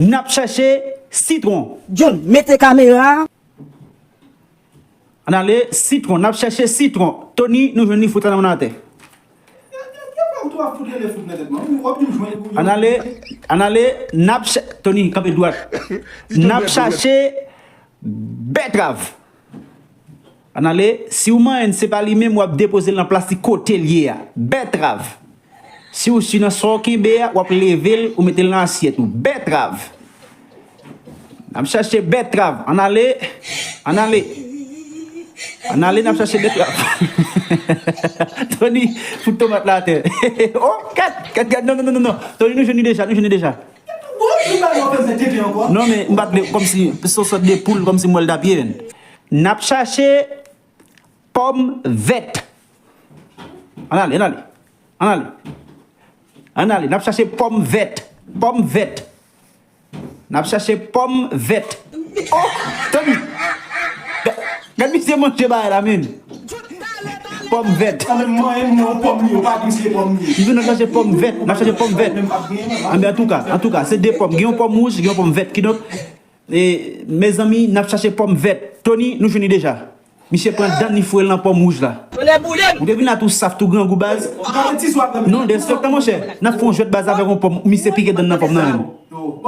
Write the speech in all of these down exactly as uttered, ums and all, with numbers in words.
N ap chèche sitwon. John, mete kamera a. Ann ale, sitwon. N ap chèche sitwon. Tony, nou jwenn li, fout sa nan atè. Ann ale, ann ale, n ap chè-, Tony, kanpe dwat. N ap chache bètrav. Ann ale, si w manyen l, se pa li menm, w ap depoze l nan plas li kote l ye a. Bètrav. Si w si nan sa w kenbe a, w ap leve l, ou mete l nan asyèt ou. Bètrav. N ap chache bètrav. Ann ale. Ann ale. Ann ale, n ap chache bètrav. Tony, fout tomat la atè. Oh, gad, gad, gad. Non, non, non, non, non. Tony, nou jwenn li deja, nou jwenn li deja. Non, men m pa t vle, kòmsi, se yon sòt de poul, kòmsi m wè l t ap ye, menn. N ap chache pòm vèt. Ann ale, ann ale. Ann ale. Ann ale, n ap chache pòm vèt. Pòm vèt. N ap chache pòm vèt. Oh, Tony. Ga-, gad misye manje bagay la, menn. Pòm vèt. Sa menm manyen m nan yon pòm li, yo pa di m se pòm li. M di n ap chache pòm vèt, n ap chache pòm vèt. Anben, antouka, antouka, se de pòm. Gen yon pòm wouj, gen yon pòm vèt. Kidonk, e, mezanmi, n ap chache pòm vèt. Tony, nou jwenn li deja. Misye pran dann li foure l nan pòm wouj la. Ou te vin la tou saf, tou grangou baz. Non, derespektan, monchè. N ap fè yon jwèt baz avèk yon pòm. Misye pike dann nan pòm nan menm. Bon,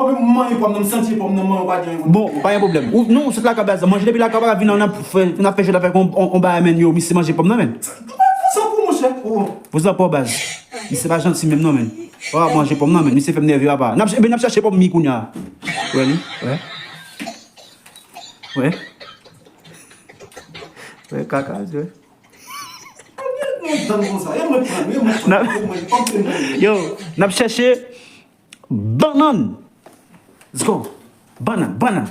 pa gen pwoblèm. Ou, non, ou sot lakay baz la. Manje depi lakay, pa ka vin la, n ap fè, n ap fè jwèt avèk yon, yon, yon bagay, menn, yo. Misye manje pòm nan, menn. Pou zanpò, monchè. Oh. Pou zanpò, baz. Misye pa janti menm, non, menn. W ap manje pòm nan, menn. Misye fè m nève apa. N ap, ebyen, n ap chache pòm mi kounye a. Wè li, wè. Wè. Wè, kaka, wè. N ap, yo, n ap chache bannann. Let's go. Bannann, bannann.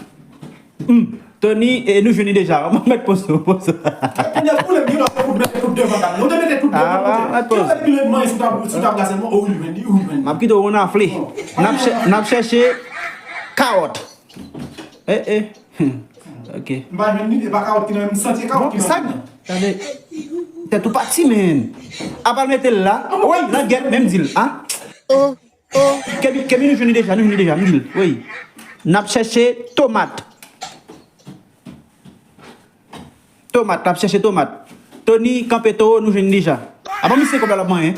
Hmm. Tony, e nou jwenn li deja. Mwen mèt poze, poze. Kounye a, pou lè m gen lòt, se pou mete tout devan kay la. Ou te mete tout devan kote. Mèt poze. Ki lè ki lè mwen sou tab, sou tab la sèlman. Oh, wi, Wendy, wi, Wendy. M ap kite w anfle. N ap chè-, n ap chèche kawòt. Eh, eh. Hmm. Ok. M pa jwenn li, e pa kawòt ki nan men m, m santi e kawòt ki nan men m. Bon, sa, tande. Tèt ou pati, menn. Apa l mete l la. Wi, nan gèt, menm di l, a. Oh, oh. Kemi, Kemi, nou jwenn li deja, nou jwenn li deja, m di l. Wi. N ap chèche tomat. Tomat, n ap chèche tomat. Tony, kanpe towo, nou jwenn li deja. Apa misye kòb la l ap manyen?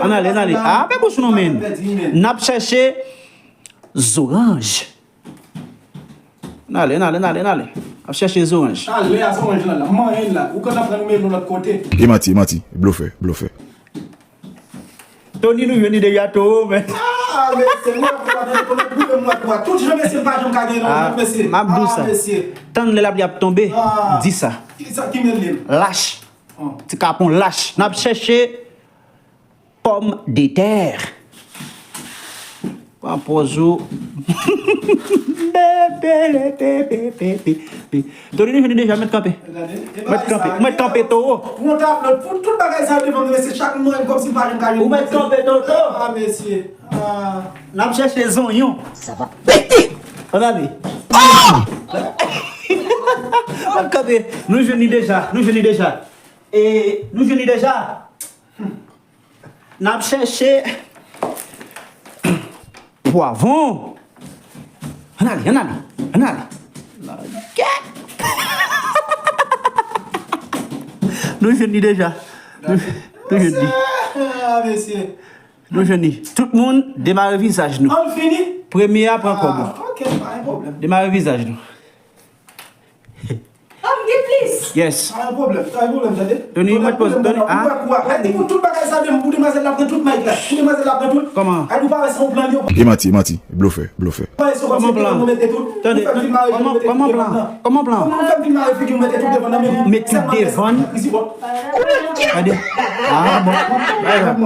Ann ale, ann ale. A, fè bouch ou non, menn. N ap chèche zoranj. Ann ale, ann ale, ann ale, ann ale. N ap chèche zoranj. Talè a zoranj lan la, manyen l la. Ou konn ap pran nou mete l lòt kote. E manti, e manti. Blofè, blofè. Tony, nou jwenn li deja towo, men. Ah, mesye, mwen ap gade, konnen boule mwen kwa. Tout jan, mesye, m pa janm ka gen non, mesye. M ap di w sa. Tann lè lapli ap tonbe, di sa. Ki sa ki men li? Lach. Ti kapon lach. N ap chèche pòmdetè. Pran pòz ou. Tony, nou jwenn li deja, mèt kanpe. Mèt kanpe, mèt kanpe, towo. Pran tablo, pou tout bagay sa yo devan nou, mesye, chak moun kòmsi m pa janm ka jwenn. Ou mèt kanpe, Toto. Ah, mesye. Ah. N ap chèche zonyon. Sa va pete. Ann ale. Mèt kanpe. Nou jwenn li deja, nou jwenn li deja. E nou jwenn li deja. N ap chèche pwavwon. Ann ale, ann ale, ann ale. Lagèt. Nou jwenn li deja. Nou, nou jwenn li. Ah, mesye. Nou jwenn li. Tout moun, demare vizaj nou. An fini? Premye a pran kòb ou. Ah, ok, pa gen pwoblèm. Demare vizaj nou. Ah, m gen plis. Yes. Pa gen pwoblèm, pa gen pwoblèm, tande. Tony, mwen poze, Tony, ah. Gade pou tout bagay sa menm, pou demwazèl la pran tout mic la. Pou demwazèl la pran tout. Kòman? Gade ou pa wè se yon plan li yo. E manti, e manti. Blofè, blofè. Kòman plan? Tande, kòman, kòman plan? Kòman plan? Ou fè m vin mare figi m, mete tout devan nan men li. Met tout devan. Gade. Ah, bon. Bay vag.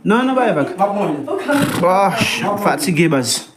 Non, non, bay vag. M ap manje. Ah, m fatige, baz.